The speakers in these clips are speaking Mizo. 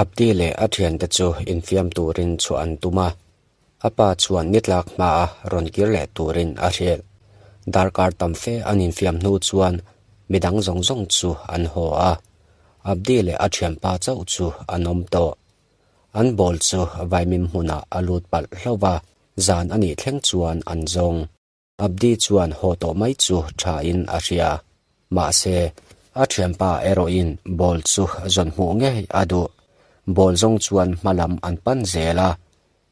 Abdi leh a thiante chu infiam turin chhuah an tum a, a pa chuan ni tlak hmaa rawn kir leh turin a hrilh. Darkar tam fe an infiam hnu chuan midang zawng zawng chu an haw a, Abdi leh a thianpa chauh chu an awm tawh. An ball chu vaimim hmunah a lut palh hlauh a, zan a nih thleng chuan an zawng. Abdi chuan haw tawh mai chu thain a hria. Mahse, a thianpa erawhin ball chu zawn hmuh ngei a duh. Ball zawng chuan hma lam an pan zel a,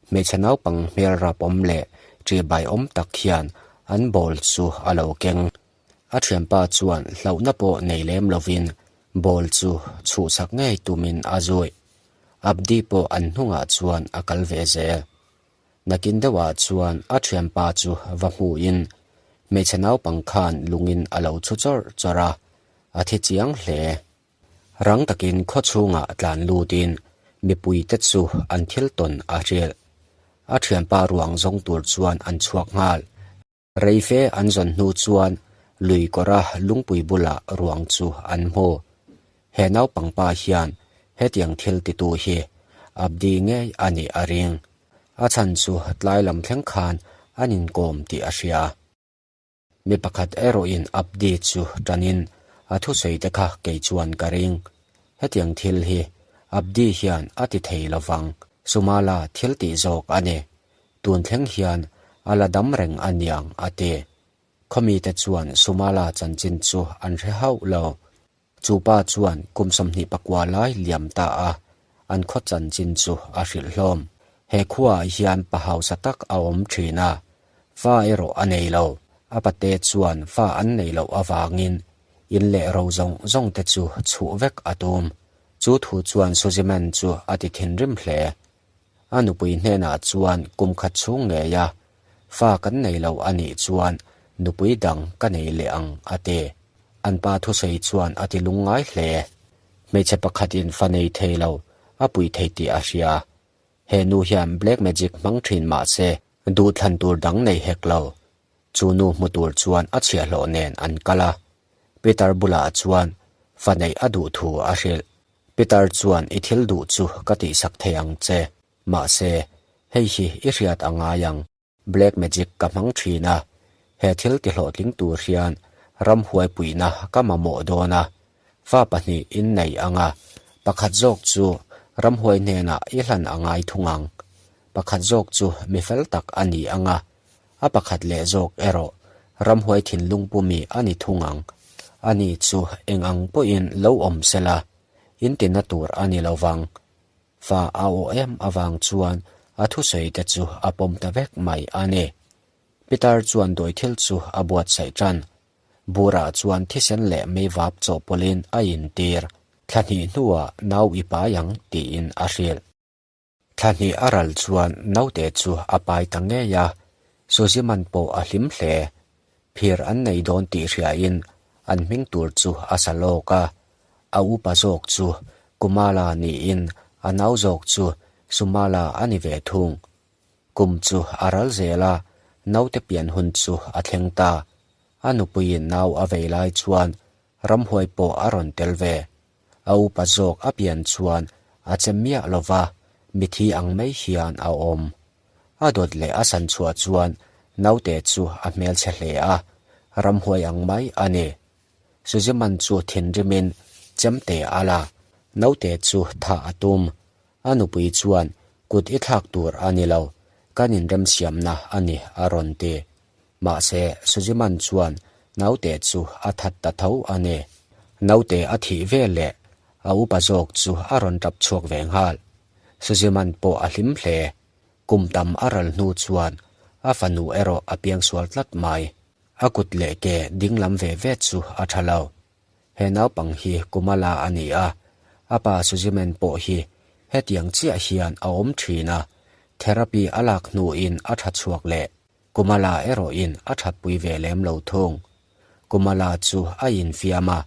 hmeichhe naupang hmel rap awm leh ṭihbai awm tak hian an ball chu a lo keng. A thianpa chuan hlauhna pawh nei lem lovin ball chu chhuhsak ngei tumin a zuih. Abdi pawh an hnungah chuan a kal ve zel. Nakin deuhah chuan a thianpa chu va hmuhin hmeichhe naupang khan lungin a lo chhu chawrh chawrh a, a thi chiang hle. Rang takin khaw chhungah tlan lutin mipuite chu an thil tawn a hrilh. A thianpa ruang zawng tur chuan an chhuak nghal. Reife an zawn hnu chuan lui kawra lungpui bulah ruang chu an hmu. He naupang pa hian hetiang thil titu hi Abdi ngei a nih a ring. A chhan chu tlai lam thleng khan an inkawm tih a hria. Mi pakhat erawhin Abdi chu tanin a thusawi te kha kei chuan ka ring. Hetiang thil hi Abdi hian a ti thei lovang. Sumala thil tih zawk a ni. Tun thleng hian a la dam reng a niang a ti. Khawmite chuan Sumala chanchin chu an hre hauh lo. Chu pa chuan kum 24 lai liam ta a, an khaw chanchin chu a hrilh hlawm. He khuaah hian pa hausa tak a awm thin a, fa erawh a nei lo. A pate chuan fa an neih loh avangin in leh ro zawng zawng te chu chhuh vek a tum. Chu thu chuan Suziman chu a ti thinrim hle. A nupui hnenah chuan kum khat chhung ngei a, fa kan nei lo a nih chuan nupui dang ka nei leh ang a ti. An pa thusawi chuan a ti lungngai hle. Hmeichhe pakhatin fa nei thei lo a pui thei tih a hria. He nu hian black magic hmang thin mah se duhthlan tur dang nei hek lo. Chu nu hmu tur chuan a chhiahhlawh nen an kal a. Peter bulah chuan fa neih a duh thu a hrilh. Peter chuan i thil duh chu ka tihsak thei ang che, mahse, hei hi i hriat a ngai ang, black magic ka hmang thin a, he thil tihlawhtling tur hian ramhuai puihna ka mamawh dawn a, fa pahnih in nei ang a, pakhat zawk chu ramhuai hnenah i hlan a ngai thung ang, pakhat zawk chu mi fel tak a ni ang a, A pakhat leh zawk erawh ramhuai thinlung pumi a ni thung ang. Ani chu eng ang pawhin lo awm sela, intina tur a ni lo vang. Fa a aw em avang chuan a thusawi te chu a pawm ta vek mai a ni. Peter chuan dawi thil chu a buatsaih tan. Burah chuan thisen leh meivap chawhpawlhin a intir. Thla hnih hnuah nau i pai ang tiin a hrilh. Thla hnih a ral chuan naute chu a pai ta ngei a, Suziman pawh a hlim hle. Phir an nei dawn tih hriain an hming tur chu a sa lawk a, a upa zawk chu Kumala niin a nau zawk chu Sumala a ni ve thung. Kum chu a ral zel a, naute pian hun chu a thleng ta. A nupuiin nau a vei lai chuan ramhuai pawh a rawn tel ve. A upa zawk a pian chuan a che miah lo va, mithi ang mai hian a awm. A dawt leh a san chhuah chuan naute chu a hmelchhe hle a, ramhuai ang mai a ni. Suziman chu thinrimin chemte a la, naute chu thah a tum. A nupui chuan kut i thlak tur a ni lo, kan inremsiamna a ni a rawn ti. Mahse, Suziman chuan naute chu a that ta tho a ni. Naute a thih vel leh a upa zawk chu a rawn tap chhuak ve nghal. Suziman pawh a hlim hle. Kum tam a ral hnu chuan a fanu erawh a piangsual tlat mai. A kut leh ke dinglam ve ve chu a tha lo. He naupang hi Kumala a ni a, a pa Suziman pawh hi hetiang chiah hian a awm thin a, therapy a lak hnuin a tha chhuak leh. Kumala erawhin a thatpui ve lem lo thung. Kumala chu a infiam a,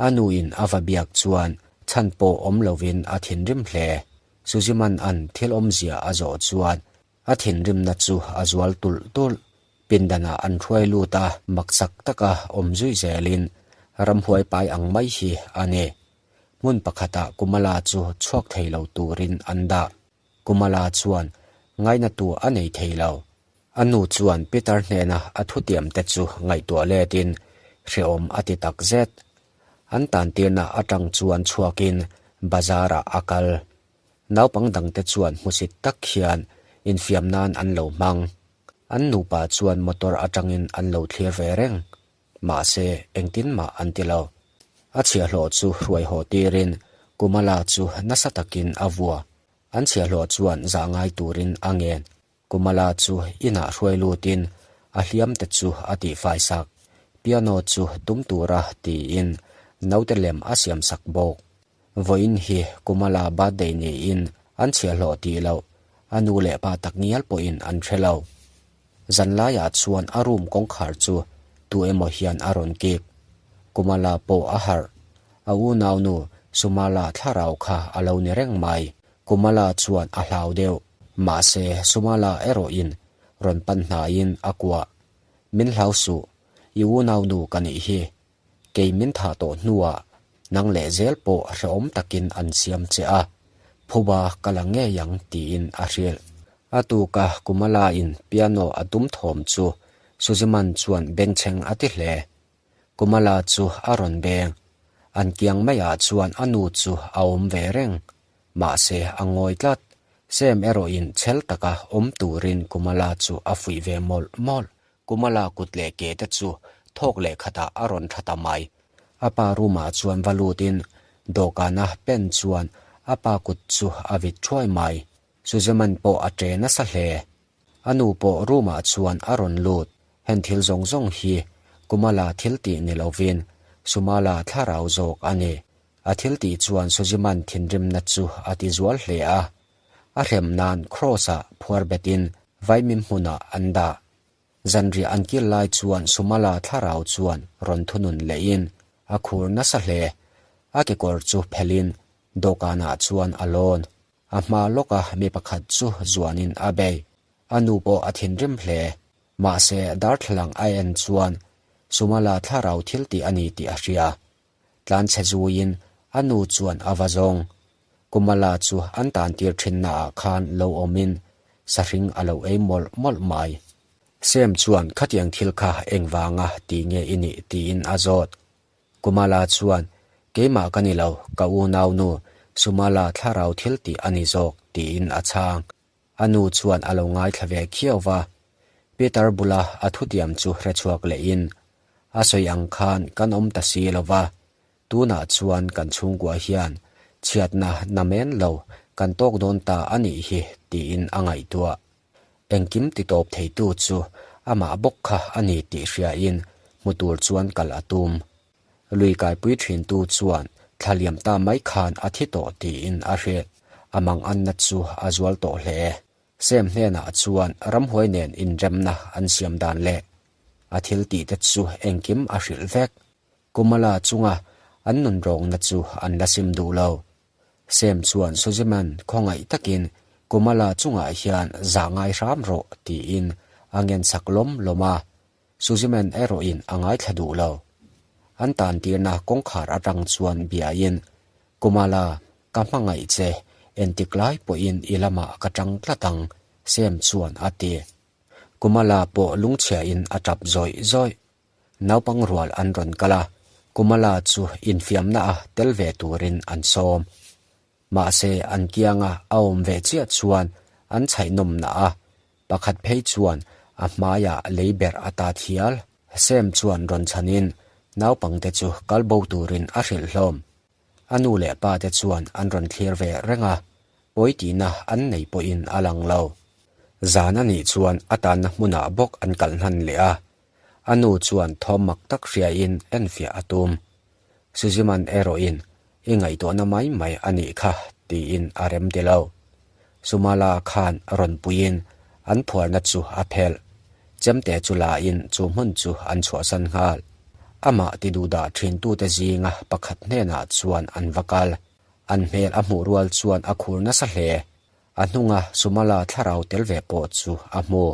a nuin a va biak chuan chhan pawh awm lovin a thinrim hle. Suziman an thil awmzia a zawh chuan a thinrimna chu a zual tulh tulh. Pindanah an hruai lut a, maksak taka awm zui zelin ramhuai pai ang mai hi a ni. Hmun pakhatah Kumala chu chhuak thei lo turin an dah. Kumala chuan ngainatu a nei thei lo. A nu chuan Peter hnena a thutiamte chu ngaihtuah letin hrehawm a ti tak zet. An tantirna atang chuan chhuakin bazar-ah a kal. Naupang dangte chuan hmusit tak hian infiam nan an lo hmang. An nupa chuan motor atangin an lo thlir ve reng. Mahse, engtin mah an ti lo. A chhiahhlawh chu hruai haw tirin Kumala chu nasa takin a vua. An chhiahhlawh chuan zah ngai turin a ngen. Kumala chu inah hruai lutin a hliam te chu a tihfai sak. Piano chu tum tura tiin naute lem a siam sak bawk. Vawiin hi Kumala birthday niin an chhiahhlawh tih loh a nu leh pa takngial pawhin an hre lo. Zanlaiah chuan a room kawngkhar chu tu emaw hian a rawn kik. Kumala pawh a harh. A unaunu Sumala thlarau kha a lo ni reng mai. Kumala chuan a hlau deuh. Mahse, Sumala erawhin rawn pan hnaiin a kuah. Min hlau suh, i unaunu ka nih hi. Kei min thah tawh hnuah nang leh zel pawh hrehawm takin an siam che a, phuba ka la ngei ang tiin a hrilh. A tuka Kumala-in piano a tum thawm chu Suziman chuan bengchheng a ti hle. Kumala chu a rawn beng. An kiang maiah chuan a nu chu a awm ve reng. Mahse a ngawi tlat. Sam erawhin chhel taka awm turin Kumala chu a fuih ve mawlh mawlh. Kumala kut leh ke te chu thawk leh khatah a rawn tha ta mai. A pa room ah chuan va lutin dawhkana pen chuan a pa kut chu a vit thuai mai. Suzeman pawh a ṭe nasa hle. A nu pawh room ah chuan a rawn lut. Heng thil zawng zawng hi Kumala thil tih ni lovin Sumala thlarau zawk a ni. A thil tih chuan Suziman thinrimna chu a ti zual hle a. A hrem nan Kraws-ah phuar betin vaimim hmunah an dah. Zanriah an kil lai chuan Sumala thlarau chuan rawn thunun lehin a khur nasa hle. A kekawr chu phelhin dawhkanah chuan a lawn. A hma lawka mi pakhat chu zuanin a bei. A nu pawh a thinrim hle. Mahse, darthlalang a en chuan Sumala thlarau thil tih a ni tih a hria. Tlanchhe zuiin a nu chuan a va zawng. Kumala chu an tantir thinnaah khan lo awmin sahring a lo ei mawlh mawlh mai. Sam chuan khatiang thil kha engvanga ti nge i nih tiin a zawt. Kumala chuan keimah ka ni lo, ka unaunu Sumala thlarau thil tih a ni zawk tiin a chhang. A nu chuan a lo ngaithla ve khiau va, Peter bula a thutiam chu hrechhuak lehin, A sawi ang khan kan awm ta si lo va, tunah chuan kan chhungkua hian chhiatna namen lo kan tawk dawn ta a nih hi tiin a ngaihtuah. Engkim titawp theitu chu amah bawk kha a ni tih hriain hmu tur chuan kal a tum. Lui kaipui thintu chuan thla liam ta mai khan a thi tawh tiin a hrilh. A manganna chu a zual tawh hle. Sam hnenah chuan ramhuai nen inremna an siam dan leh a thil tihte chu engkim a hrilh vek. Kumala chunga an nunrawngna chu an la sim duh lo. Sam chuan Suziman khawngaih takin Kumala chungah hian zah ngai hram rawh tiin a ngensak lawm lawm a. Suziman erawhin a ngaithla duh lo. An tantirna kawngkhar atang chuan biain, Kumala, ka hmangaih che, entik lai pawhin i lamah ka tang tlat ang, Sam chuan a ti. Kumala pawh lungchhiain a tap zawih zawih. Naupang rual an rawn kal a, Kumala chu infiamna a tel ve turin an sawm. Mahse, an kianga a awm ve chiah chuan an chhaihnawm na a, pakhat phei chuan a hmaiah lei berh a ta thial. Sam chuan rawn chhanin naupangte chu kal bo turin a hrilh hlawm. A nu leh pa te chuan an rawn thlir ve reng a, pawi tihna an nei pawhin a lang lo. Zan a nih chuan a tanna hmunah bawk an kalh hnan leh a, a nu chuan thawm mak tak hriain enfiah a tum. Suziman erawhin I ngaihtuahna mai mai a nih kha, tiin a rem ti lo. Sumala khan rawn puiin an phuarna chu a phelh. Chemte chu lain chu hmun chu an chhuahsan nghal. Amah ti duhdah thintute zinga pakhat hnenah chuan an va kal. An hmel a hmuh rual chuan a khur nasa hle. A hnunga Sumala thlarau tel ve pawh chu a hmu.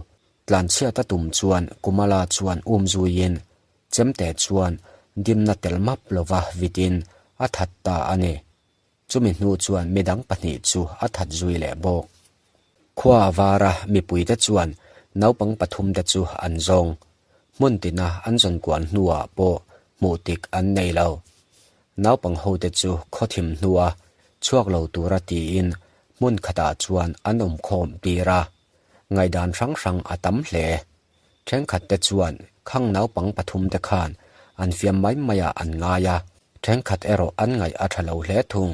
Tlanchhiat a tum chuan Kumala chuan um zuiin Chemte chuan dimna tel map lova vitin a that ta a ni. Chumi hnu chuan midang pahnih chu a that zui leh bawk. Khua a var a, mipuite chuan naupang pathumte chu an zawng. Hmun tina an zawn kual hnuah pawh hmuh tik an nei lo. Naupang hote chu khaw thim hnua chhuak lo tura tiin hmun khatah chuan an awm khawm tir a. Ngaihdan hrang hrang a tam hle. Thenkhatte chuan khang naupang pathumte khan an fiam mai maiah an ngai a, thenkhat erawh an ngaih a tha lo hle thung.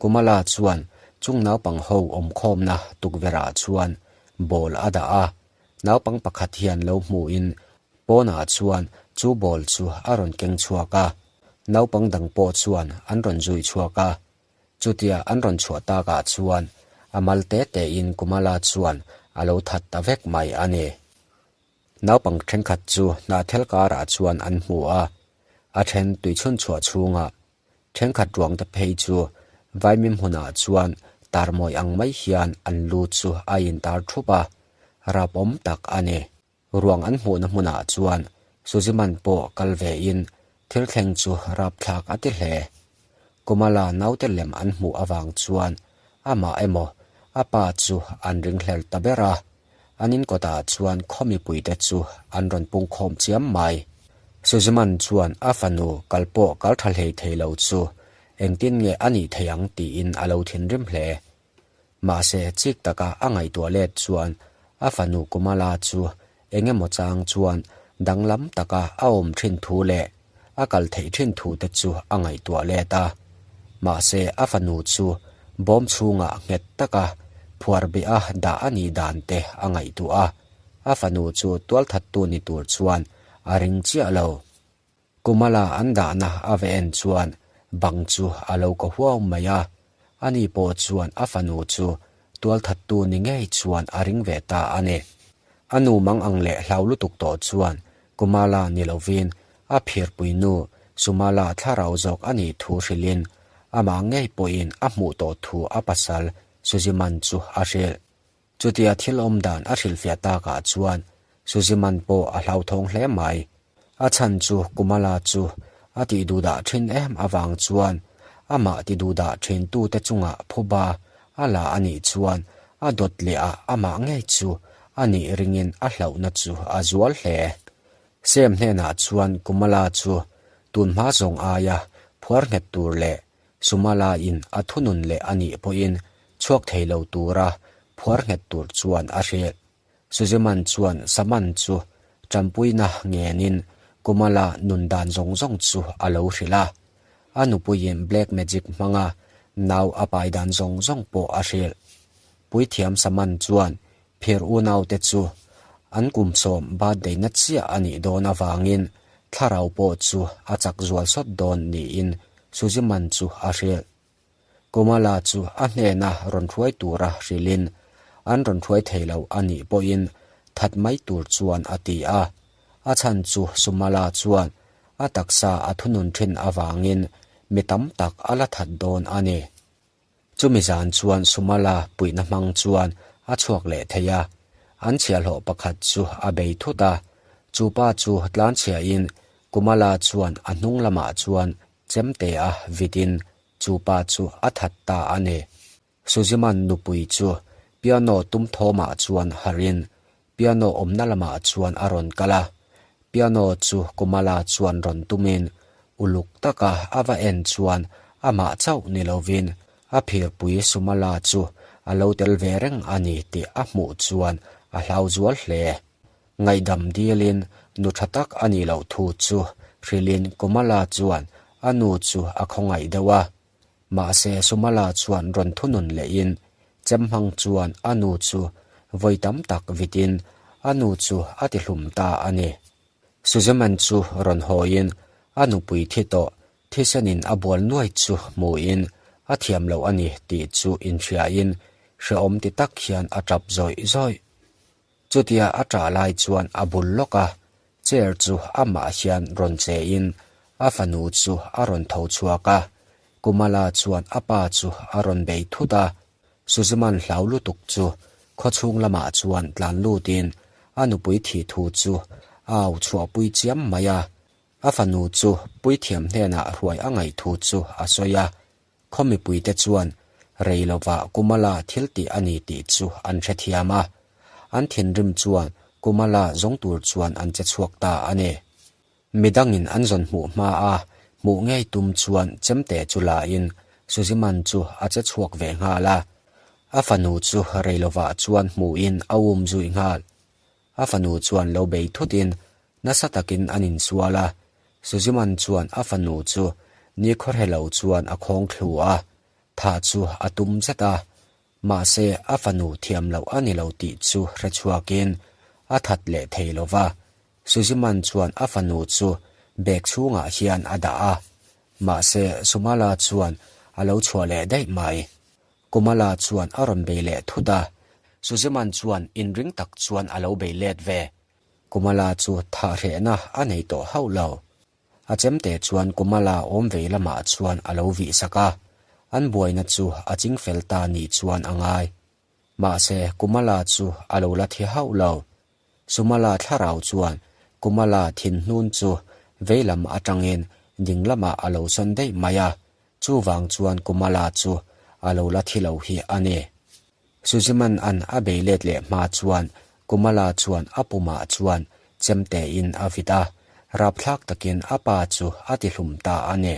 Kumala chuan chung naupang ho awmkhawmna tukverhah chuan ball a dah a, naupang pakhat hian lo hmuhin pawnah chuan chu ball chu a rawn keng chhuak a, naupang dang pawh chuan an rawn zui chhuak a. Chutia an rawn chhuah takah chuan a mal te tein Kumala chuan a lo that ta vek mai a ni. Naupang thenkhat chu hnahthel karah chuan an hmu a, a then tuichhun chhuah chhungah thenkhat ruang te phei chu vaimim hmunah chuan tarmawi ang mai hian an lu chu a intar thup a, rapawm tak a ni. Ruang an hmuhna hmunah chuan Suziman pawh kal vein thil thleng chu rapthlak a ti hle. Kumala naute lem an hmuh avang chuan amah emaw a pa chu an ringhlel ta ber a, an inkawtah chuan khaw mipuite chu an rawn pungkhawm chiam mai. Suziman chuan a fanu kal pawh kal tha hlei thei lo chu engtin nge a nih theih ang tiin a lo thinrim hle. Mahse, chik taka a ngaihtuah let chuan a fanu Kumala chu eng emaw chang chuan danglam taka a awm thin thu leh a kal theih thin thu te chu a ngaihtuah let a. Mahse, a fanu chu bawm chhungah nghet taka phuar beh a dah a nih dan te a ngaihtuah a, a fanu chu tualthattu ni tur chuan a ring chiah lo. Kumala an dahna a va en chuan bang chu a lo ka huau mai a, ani pawh chuan a fanu chu tualthattu ni ngei chuan a ring ve ta a ni. A nu mang ang leh hlau lutuk tawh chuan Kumala ni lovin a phirpui nu Sumala thlarau zawk a nih thu hrilhin amah ngei pawhin a hmuh tawh thu a pasal Suziman chu a hrilh. Chutia thil awm dan a hrilhfiah takah chuan Suziman pawh a hlauthawng hle mai. A chhan chu Kumala chu a tih duhdah thin em avang chuan amah ti duhdah thintute chungah phuba a la a nih chuan a dawt leh ah amah ngei chu a nih ringin a hlauhna chu a zual hle. Sem hnenah chuan Kumala chu tunhma zawng aia phuar nghet tur leh Sumala in a thunun leh a nih pawhin chhuak thei lo tura phuar nghet tur chuan a hrilh. Suziman chuan Saman chu tanpuina ngenin Kumala nun dan zawng zawng chu a lo hrilh a. A nupuiin black magic hmanga nau a pai dan zawng zawng pawh a hrilh. Puithiam Saman chuan phir unaute chu an kum sawm birthday na chiah a nih dawn avangin thlarau pawh chu a chak zual sawt dawn niin Suziman chu a hrilh. Kumala chu a hnena rawn hruai tura hrilhin an rawn hruai thei lo a nih pawhin that mai tur chuan a ti a. A chhan chu Sumala chuan a taksa a thunun thin avangin mi tam tak a la that dawn a ni. Chumi zan chuan Sumala puihna hmang chuan a chhuak leh thei a, an chhiahhlawh pakhat chu a bei thut a. Chu pa chu tlanchhiahin Kumala chuan a hnung lamah chuan chemte a vitin chu pa chu a that ta a ni. Suziman nupui chu piano tum thawmah chuan harhin Piano awmna lamah chuan a rawn kal a, piano chu Kumala chuan rawn tumin uluk taka a va en chuan amah chauh ni lovin a phirpui Sumala chu a lo tel ve reng a ni tih a hmuh chuan a hlau zual hle. Ngaihdam dilin nu tha tak a nih loh thu chu hrilhin Kumala chuan a nu chu a khawngaih deuh a, Mahse, Sumala chuan rawn thunun lehin Chemhmang chuan a nu chu vawi tam tak vitin a nu chu a tihlum ta a ni. Suzeman chu rawn hawiin a nupui thi tawh thisenin a bual nuai chu hmuhin a thiam loh a ni tih chu inhriain hrehawm ti tak hian a tap zawih zawih. Chutia a ṭah lai chuan a bul lawk a, chair chu amah hian rawn chein a fanu chu a rawn tho chhuak a. Kumala chuan a pa chu a rawn bei thut a, Suziman hlau lutuk chu khawchhung lamah chuan tlan lutin a nupui thih thu chu a au chhuahpui chiam mai a. A fanu chu puithiam hnenah hruai a ngaih thu chu a sawi a. Khaw mipuite chuan rei lovah Kumala thil tih a ni tih chu an hrethiam a. An thinrim chuan Kumala zawng tur chuan an che chhuak ta a ni. Midangin an zawn hmuh hma a hmuh ngei tum chuan chemte chu la in Suziman chu a che chhuak ve nghal a. A fanu chu rei lovah chuan hmuhin a um zui nghal. A fanu chuan lo bei thutin nasa takin an insual a. Suziman chuan a fanu chu nikhawhre lo chuan a khawng thlu a, thah chu a tum zet a. Mahse, a fanu thiam loh a ni lo tih chu hre chhuakin a that leh thei lo va. Suziman chuan a fanu chu bag chhungah hian a dah a. Mahse, Sumala chuan a lo chhuah leh daih mai. Kumala chuan a rawn bei leh thut a. Suziman chuan inring tak chuan a lo bei let ve. Kumala chu thahhrehna a nei tawh hauh lo. A chemte chuan Kumala awm vei lamah chuan a lo vih sak a. An buaina chu a chingfel ta ni chuan a ngai. Mahse, Kumala chu a lo la thi hauh lo. Sumala thlarau chuan Kumala thinhnun chu vei lam atangin ding lamah a lo sawn daih mai a, chuvang chuan Kumala chu a lo la thi lo hi a ni. Suziman an a bei let leh hma chuan Kumala chuan a pumah chuan chemtein a vit a, rapthlak takin a pa chu a tihlum ta a ni.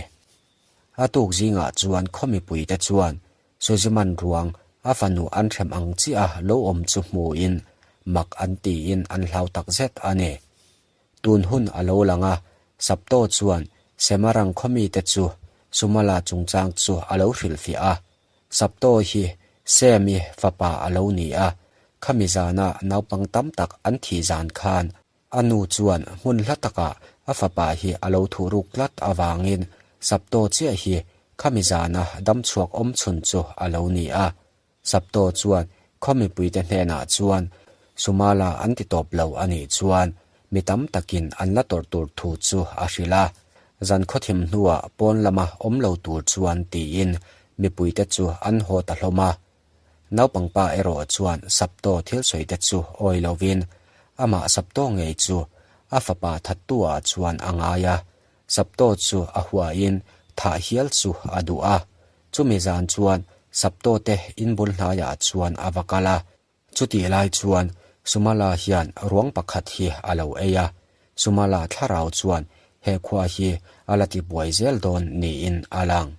A tuk zingah chuan khaw mipuite chuan Suziman ruang a fanu an hrem ang chiah a lo awm chu hmuin mak an tiin an hlau tak zet a ni. Tun hun a lo lang a, Sapto chuan Semarang khaw mite chu Sumala chungchang chu a lo hrilhfiah a. Sapto hi Semi fapa a lo ni a, khami zana naupang tam tak an thih zan khan A nu chuan hmun hla takah a fapa hi a lo thuh ruk tlat avangin Sapto chiah hi khami zana damchhuak awm chhun chu a lo ni a. Sapto chuan khaw mipuite hnenah chuan Sumala an ti tawp lo a nih chuan mi tam takin an la tawrh tur thu chu a hrilh a. Zan khawthim hnuah pawn lama awm lo tur chuan tiin mipuite chu an haw ta hlawm a. Naupang pa erawh chuan Sapto thil sawi te chu awi lovin amah Sapto ngei chu a fapa thattu ah chuan a ngai a, Sapto chu a huahin thah hial chu a duh a. Chumi zan chuan Sapto te inbul hnaiah chuan a va kal a. Chutih lai chuan Sumala hian ruang pakhat hi a lo ei a, Sumala thlarau chuan he khua hi a la tibuai zel dawn niin a lang.